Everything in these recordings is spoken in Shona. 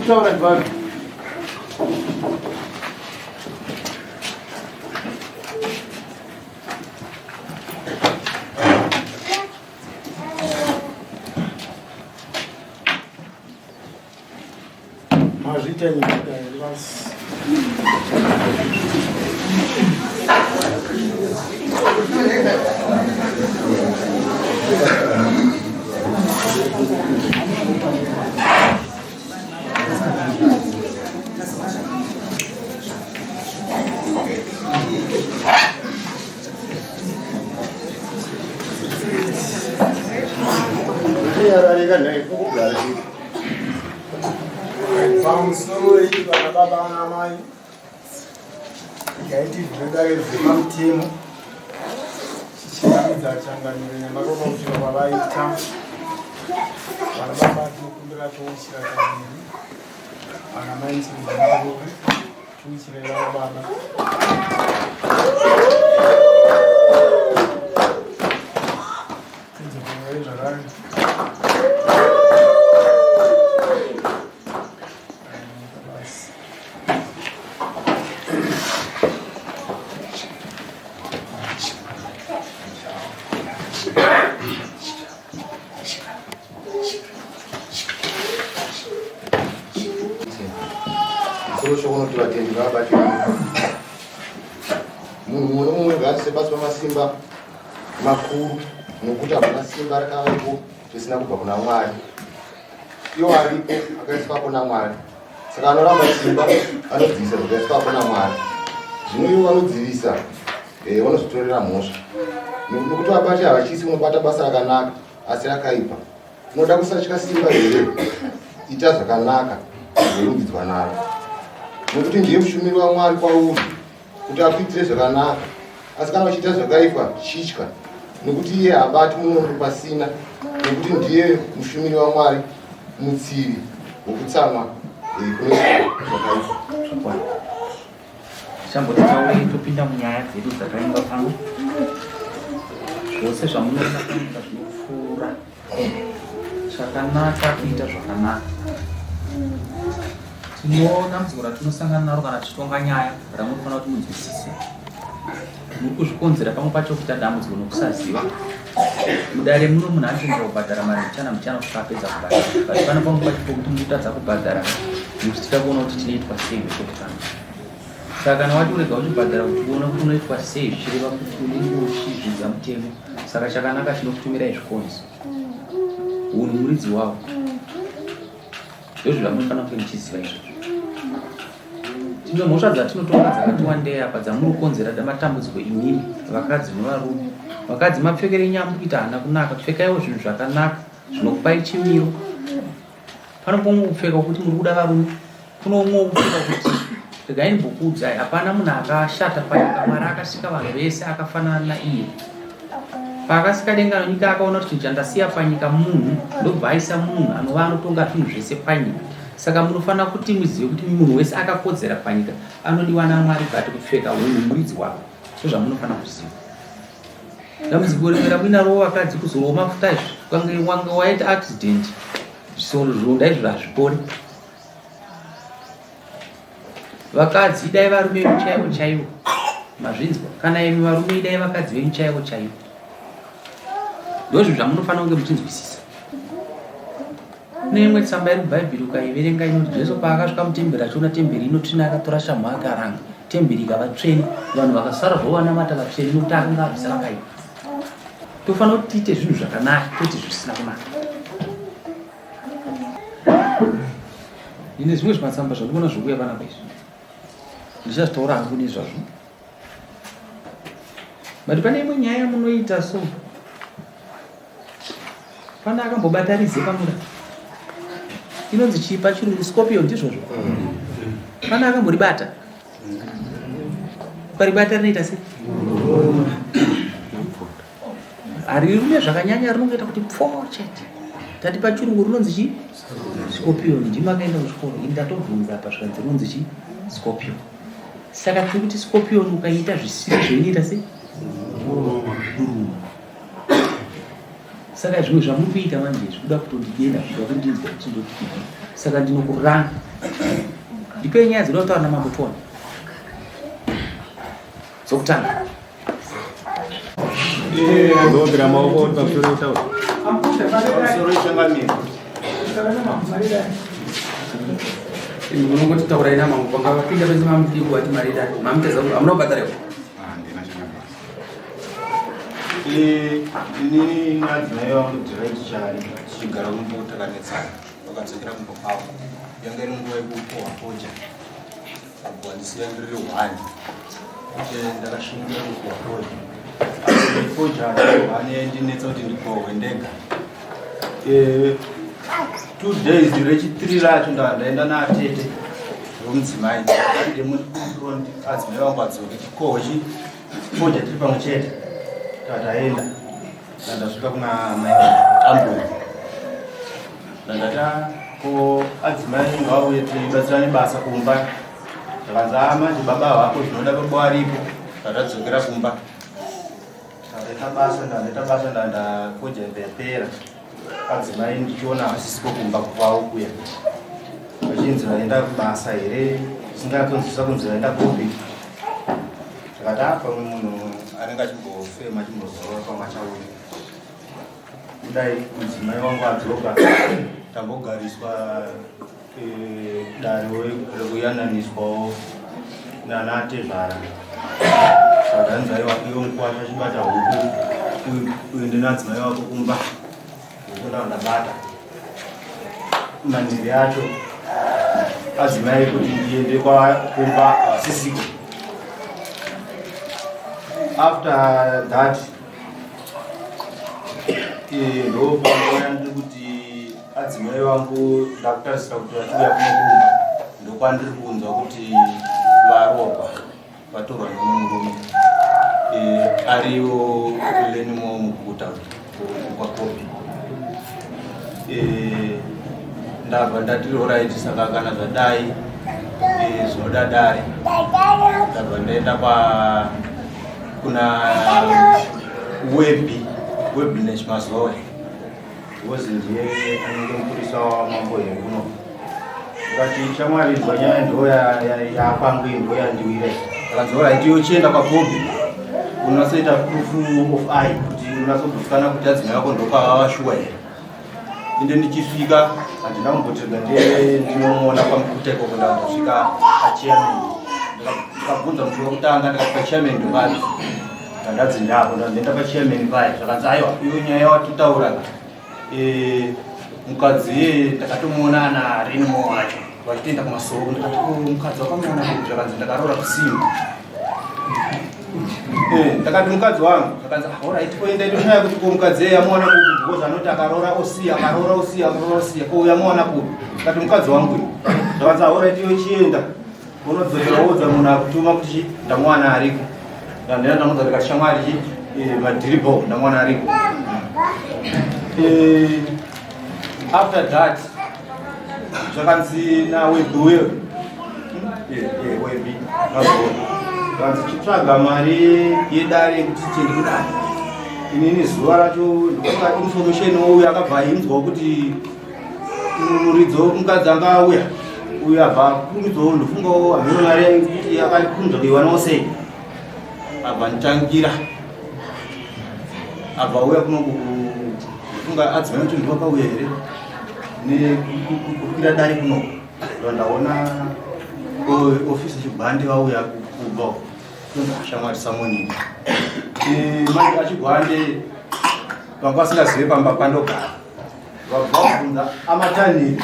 Kutaura ndivano. Mazvita nyika here basi. Yararika nhai kugara Pamusoro iyi vana baba vana mai yaiti zvinodare zvepamutemo chichiratidza changamire nemaropa kuchira kwavaita vana baba tinokumbira touchira kaviri vana mai tinokumbira touchira vana baba zvakare Musoro unoti vatendi ngavabatirane. Munhu mumwe nomumwe ngaazviise pasi pamasimba makuru nokuti hakuna simba rakavapo risina kubva kuna Mwari. Iwo aripo akaiswapo naMwari. Saka anoramba simba anodzivisa zvakaiswapo naMwari. Zvino ivo vanodzivisa eh, vanozvitorera mhosva. Nokuti vabati havachisi unobata basa rakanaka asi rakaipa. Unoda kusatya simba here? Ita zvakanaka uzorumbidzwa naro. Nokuti ndiye mushumiri waMwari kwauri kuti akuitire zvakanaka. Asi kana uchiita zvakaipa, chitya, nokuti iye haabati munondo pasina, nokuti ndiye mushumiri waMwari, mutsivi wokutsamwa eh, kune zvakaipa. Zvakwana. Tichamboti taurei topinda munyaya dzedu dzakaingwa pano. Zvose zvamunoona panyika zvinopfuura. Chakanaka kuita zvakanaka. Tino dambudziko ratinosangana naro kana tichitonga nyaya ramunofanira kuti munzwisise. Muri kuzvikonzera pamwe pacho kuita dambudziko nokusaziva. Mudare muno munhu anotenderwa kubhadhara mari mbichana mbichana kusvika apedza kubhadhara. But pano pamwe pacho pokuti mutadza kubhadhara nekuti tida kuona kuti tinoitwa sei vekutanga. Saka kana wati urega uchibhadhara kuti uone kuti unoitwa sei zvichireva kuti unenge uchizvidza mutemo. Saka chakanaka tinokutumirai zvikonzo. Hunhu muridzi wawo. Ndozvo zvamunofanira kunge muchiziva izvozvo. Tine mhosva dzatinotonga dzakati wandei apa dzamuri kukonzera matambudziko imimi vakadzi nevarume. Vakadzi mapfekero enyu amuri kuita haana kunaka. Pfekaiwo zvinhu zvakanaka zvinokupai chimiro. Pano pomwe kupfeka kuti muri kuda varume. Kuno umwe kupfeka kuti regai ndimbokuudzai hapana munhu akashata panyika. Mwari akasika vanhu vese akafanana naiye. Paakasika denga nenyika akaona kuti chinhu chandasiya panyika munhu ndobva aisa munhu anova anotonga zvinhu zvese panyika. Saka munofanira kuti muzive kuti munhu wese akakodzera panyika anodiwa naMwari but kupfeka hunhu muridzi wako. Ndozvamunofanira kuziva. Dambudziko rimwe ramuinaro vakadzi kuzorwa mafuta izvi ukange wange waita accident zvironda izvo hazvipori. Vakadzi idai varume venyu chaivo chaivo. Mazvinzwa? Kana imi varume idai vakadzi venyu chaivo chaivo. Ndozvo zvamunofanira kunge muchinzwisisa. Kune imwe tsamba iri muBhaibheri ukaiverenga inoti Jesu paakasvika mutemberi achiona temberi inotsvina akatora shamhu akaranga temberi ikava tsvene vanhu vakasara zvavo vanamata vatsvene nokuti akanga abvisa vakaipa. Tofanira kuti tiite zvinhu zvakanaka kwete zvisina kunaka. Ndine zvimwe zvimatsamba zvandikuona zvikuuya panapa izvi. Ndichazvitaura hangu nezvazvo. But pane imwe nyaya yamunoita so. Pane akambobata rize pamura. Inonzi chii pachirungu scorpion ndizvozvo? Mm. Pane akamboribata? Ukaribata rinoita sei? Harirume zvakanyanya, rinongoita kuti pfoo chete. Tati pachirungu rinonzi chii? Scorpion. Ndimi akaenda kuchikoro. Ini ndatobvunza apa zvikanzi rinonzi chii? Scorpion. Saka tiri kuti scorpion ukaita zvisiri zvoinoita sei? Kuruma. Saka zvimwe zvamuri kuita manje zvikuda kutondidena zvikuda kundinzwa kuti ndoti kudii. Saka ndinokuranga. Ndipei nyaya dzinoda kutaura namambo tione. Dzokutanga. Ndombera maoko kuti pamusoro utaura. Pamusoro ichangamira. Munongoti taurai namambo panga vapinda pese mamudii kuvati mari dai mamuteza hamuna kubhadhara iwo. Handina changamira. Inini nadzimai vangu Delight Chari tichigara kumba takanetsana vakadzokera kumba kwavo yanga iri nguva yekukohwa fodya kubva ndisiya ndiri one ndakashingira kukohwa fodya asi fodya one yaindinetsa kuti ndikohwe ndega 2 days rechithree racho ndaenda naatete vomudzimai adzimai vangu adzoke tikohwe fodya tiri pamwe chete. Tataenda ndandasvika kuna mai ambuya ndandata ko adzimai ngavauye tibatsirane basa kumba. Zvakanzi a manje baba vako zvinoda baba varipo. Tatadzokera kumba tandaita basa ndandaita basa ndandafoja yapera adzimai ndichiona havasisiko kumba kwavo kuya vachinzi vaenda kubasa here zvisingatonzwisa kunzi vaenda kupi. Zvakati a pamwe munhu anenge achimbofema achimbozorora pamwe achauya. Kudai mudzimai wangu adzoka tambogariswa dare rekuyananiswawo nanatezvara. Saka hanzi aiwa iwe mukwasha chibata huku uende nadzimai wako kumba. Huku ndava ndabata. Manhiri acho adzimai kuti ndiende kumba havasisiko. After that ndopanguva yandiri kuti adzimai vangu ndakutarisira kuti vachiuya kuno kumba ndokwandiri kunzwa kuti varohwa vatorwa nemumwe murume ariwo lenimo muguta kwakobi. Ndabva ndati alright saka kana zvadai zvinoda dare. Ndabva ndaenda kuna Webi Webi Nechmazoe because ndiye anenge mupurisa wamambo here kuno. Ndikati shamwari inzwa nyaya ndo yakwangu ndo yandiwira. Akanzi alright iwe uchienda kwakobi unosoita proof of eye kuti unatsokuzikanwa kuti adzimai vako ndokwavava shuwa here. Ende ndichisvika handina kumbotega ndinomuona kwamukuta ikoko ndakambosvika pachairman. Ndikabvunza musi wekutanga ndikati pachairman ndopapi. Ndandadzi ndapo ndandaenda pachairman paya zvakanzi aiwa iyo nyaya yawatotaura mukadzi iye ndakatomuona ana Renimo wacho vachitoenda kumasoro. Ndikati ko mukadzi wakamuona kupi? Zvakanzi ndakaroora kusimba. Ndakati mukadzi wangu zvakanzi alright ko enda ndoshaya kuti ko mukadzi iye yamuona kupi because anoti akaroora osiya akaroora osiya akaroora osiya ko yamuona kupi. Ndikati mukadzi wangu uyu. Zvakanzi alright iwe chienda unodzokera woudza munhu akutuma kuti chi ndamuwana ariko. Ndandaenda ndamuudza ndikati shamwari chi madhiribho ndamuwana ariko. After that zvakanzi naWebi uyo Webi zvakanzi chitsvaga mari yedare yekuti tiende kudare. Inini zuva racho ndikupa information uyu akabva ainzwa kuti muridzo mukadzi anga auya uyu abva kurumidzawo ndofungawo hameno mari kuti akakurumidza kuiwanawo sei abva nditangira abva auya kuno ndofunga adzimai kuti ndowakauya here nekukwira dare kuno ndo ndaona ofisi chigwande vauya kubva shamwari samonini manje achigwande vanga vasingazive pamba pandogara vabva vabvunza amatanhiri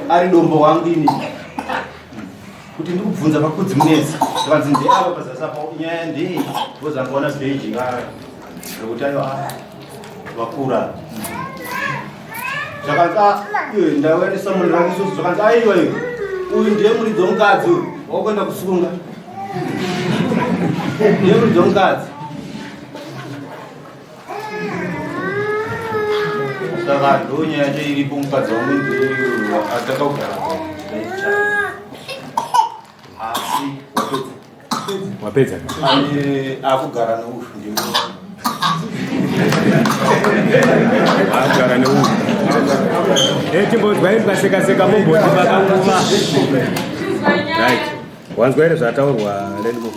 ari dombo wangu ini kuti ndikubvunza pakudzi munetsi zvakanzi ndeava pazasi apa nyaya ndei vozangaona bheji rekuti aiwa vakura zvakanzi iwe ndauya nesamoni rangu isusu zvakanzi aiwa iwe Uyu ndiye muridzi womukadzi uyu wakuenda kusunga. Ndiye muridzi womukadzi. Saka ndonyaya yacho iripo, mukadzi wangu ndiye atakagara asi wapedza. Wapedza. Ane akugara neufu ndiye. Akugara neufu. Timbonzwa mukaseka seka mumboti makanguva. Right. Wanzwa here zvataurwa Lenmo?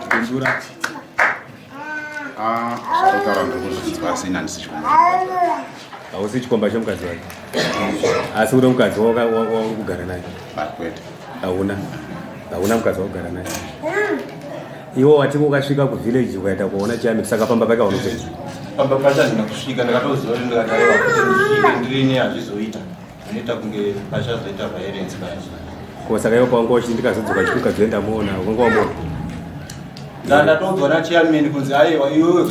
Pindura. Ah, zvataura ndiri kuzvinzwa asi ini handisi chikomba. Hausi chikomba chemukadzi wake. Asi une mukadzi wauri kugara naye? Kwete. Hauna. Hauna mukadzi wakugara naye. Iwo wati ukasvika kuvillage ukaenda kuona chairman, saka pamba pake haunopedza. Pamba pacho handina kusvika, ndakatoziva kuti ndikataura kuti ndisvike ndirini hazvizoita. Zvinoita kunge pachazoita violence pacho. Ko saka iwo pawanga uchiti ndikazodzoka chikuka ndamuona, wanga wamuona? Ndatoudzwa nachairman kunzi aiwa iwewe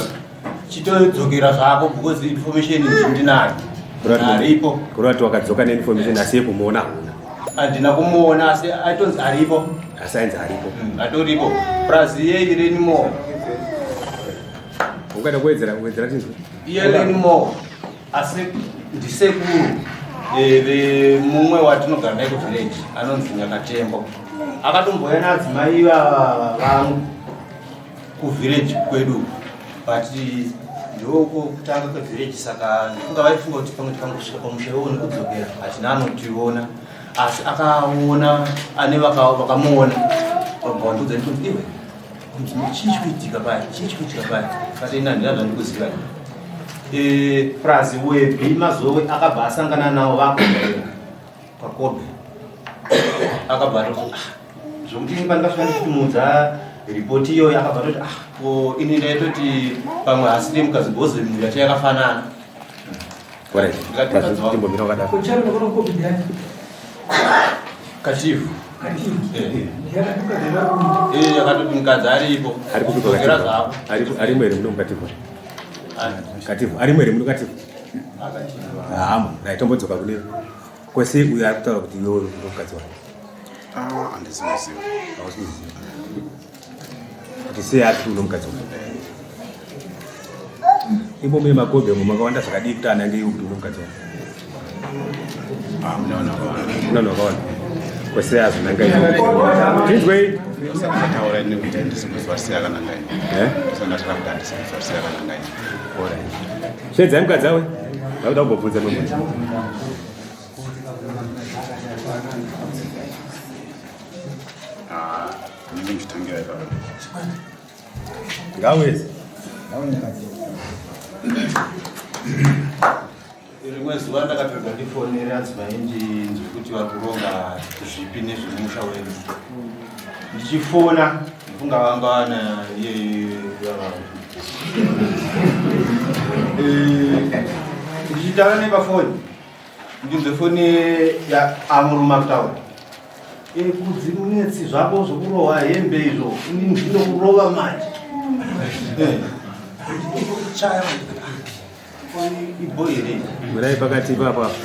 chitodzokera zvako because information iyi ndinayo. Aripo. Kureva kuti wakadzoka neinformation asi yekumuona hauna. Handina kumuona asi aitonzi aripo. Asi ainzi aripo. Atoripo. Plus iye Irenimo. Ungaida kuwedzera kuwedzera tinzwe. Iye Irenimo asi ndisekuru vemumwe watinogara naye kuvillage anonzi Nyakatembo. Akatombouya naadzimai vangu kuvillage kwedu, but ndoko kutanga kwevillage, saka ndifunga vaifunga kuti pamwe tikangosvika pamusha iwowo nekudzokera hatina anotiona, asi akaona ane vakamuona vabva vandiudza ndikuti iwe kunzi chii chikuitika paya, chii chikuitika paya, kati ini handina zvandikuziva. Plus Webi Mazowe akabva asangana navo vakudzokera kwaKobe, akabva atoti ah, zvokuti ini pandikasvika ndichitimudza ripoti iyoyo, akabva atoti ah, ko ini ndaitoti pamwe hasiri mukadzi because mhuri yacho yakafanana. Alright. Ndikati mukadzi wangu. Timbomira wakadaro. Kocharo ndakona kopi ndiyani? Kativu. Kativu. Eh. Yakati mukadzi. Yakatoti mukadzi aripo. Ari kupika Dzokera Kativu. zvako. Arimo here muno muKativu? Kativu. Arimo here muno Kativu? Hamo. Right, tombodzoka kune kwese uyo ari kutaura kuti iwewe uri mukadzi wake. Ah, handisi kuziva. Hausi kuziva. Kuti sei ari kuti uno mukadzi wake? Imo mune makobe umo makawanda zvakadii kuti anange iwe kuti uno mukadzi wake? Ah, munaona wakawanda. Munaona wakawanda. Kwese azonanga iwe. Tinzwei. Ndataura ini kuti handisi kuziva sei akananga ini. Eh? Ndataura kuti handisi kuziva sei akananga ini. Alright. Shedzai mukadzi awe. Ndakuda kumbobvunza mumwe. Ah, ndinenge ndichitangira ipapo. Ngawezi. Rimwe zuva ndakatorwa ndifonere adzimai ndinzwe kuti vari kuronga zvipi nezvemusha wedu. Ndichifona ndifunga vanga vana ndichitaura nepafoni, ndinzwe foni yaamuruma kutaura, "Kudzi munetsi zvako zvokurohwa hembe izvo, ini ndinokurova manje." Chaya manje, ibo here? Mirai pakati ipapo apo.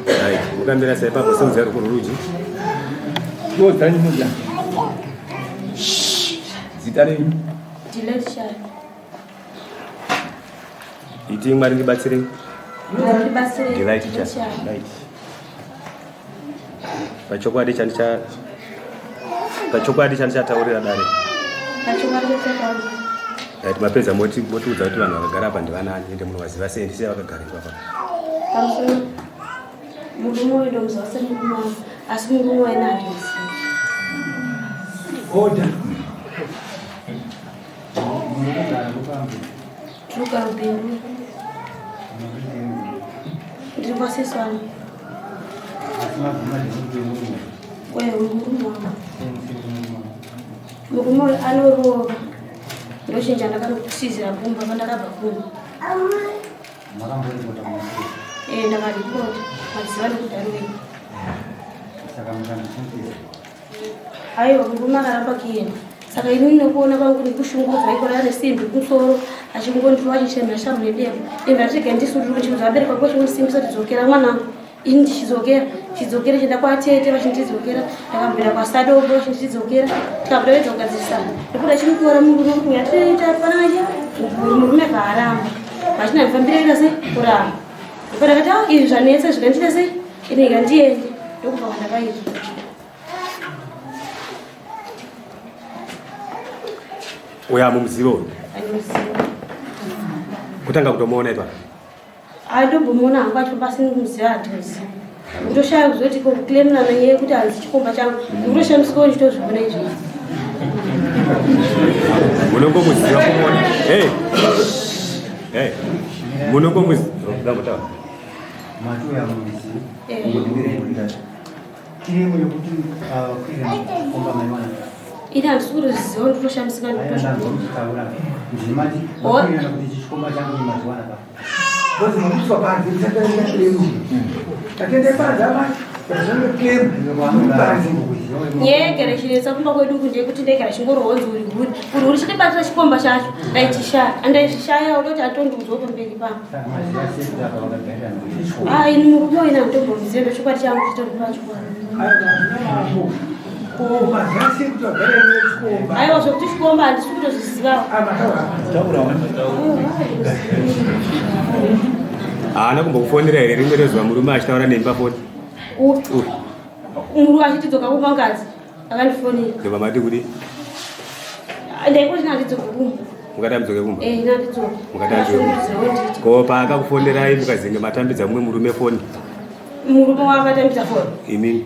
Right, mukamira saipapo, simudzai ruoko rworudyi. Ndozanyuda. Zita renyu? Delight Shari. Iti Mwari ndibatsirei. Mwari ndibatsirei. Delight Delight Shari. Shari. Pachokwadi chandichataurira dare. Pachokwadi chataurira. Right, mapedza moti motiudza kuti vanhu vakagara apa ndivanani, ende munovaziva sei, ndisei vakagara ipapa. Pamusoro murume uyu ndomuziva semurume wangu, asi murume waina handimuzivi. Order. Tinogara Rubindu. Ndiri kwasisi wangu. Kwe murume wangu. Murume uyu anorova. Ndochinja ndakatizira kumba pandakabva kumba. Ndakaripota maziva nekudarwei. Aiwa, murume akaramba kuenda. Saka inini nekuona kwangu nekushungurudzwa ikorara nesimbi kumusoro achingondirova achishamira shamhu nedemo. Demo ratiga ndisudurwe chinhu zvabereka kwa chingondisimbisa kuti dzokera mwanangu. Ini ndichidzokera, ndichidzokera chienda kwatete vachindidzokera, ndakambira kwasadobo vachindidzokera, tikabuda vedza kugadzirisana. Ndokuda chimukora murume kuti uya tinoita panana che murume kaaramba. Vachina ndifambira ita sei kuramba. Ndipo ndakati ah izvi zvanetsa zvikandiita sei ini ngandiende ndokubva kwandakaita. Uya mumuziva uyu? Andimuziva. Kutanga kutomuona ipa? Andombomuona hangu acho pasina kumuziva handimuziva. Ndikutoshaya kuzoti ko kuclaimirana nyaya yekuti hanzi chikomba changu. Ndikutoshamisikawo ndichitozviona izvozvo. Munongomuziva kumuona? Hey. Hey. Munongomuziva. Ndambotaura. Matuya muzivi. Eh. Kiremu yekuti kwira chikomba maiwana. Ini handisi kutoziva ndikutoshamisika ndikutozviona. Ndimati vakwirana kuti chikomba changu mazuwana pa. Because makuiswa panze tisataenda claim. Tatiende panze amai. Tazame claim. Panze. Nyaya chinetsa kumba kwedu uku ndeyekuti ndaigara chingorohonzi uri huri. Uri huri chindibatira chikomba chacho. Ndaitishaya. Andaizvishaya kuti atondiudzwa pamberi pangu. Ah, ini murume uyu handitombomuzivi ndochokwadi changu chitori pachokwadi. Aiwa zvekuti chikomba handisi kutozvizivawo. Haana kumbokufonera here rimwe rezuva murume achitaura nemi pafoni? Upi? Uyu. Murume achitidzoka kumangazi akandifonera. Ndobva mati kuti Ndaingoti nandidzoke kumba. mukati amudzoke kumba. Eh, nandidzoke. Mukati amudzoke kumba. Ko paakakufonerai mukazenge matambidza mumwe murume foni Murume waakatambidza foni. imini?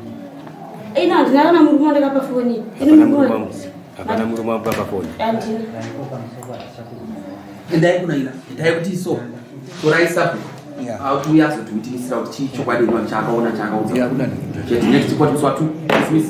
Ini handina kana murume wandakapa foni. Ini Hapana murume murume wangu. wangu. Hapana murume wangu apa foni. Handina. Endai kuna ina endai kuti so torai sabhuku auti uye azotiutinisira kuti chii chokwadi ino chaakaona chaakaudza chete next court musi wa 2 dismiss.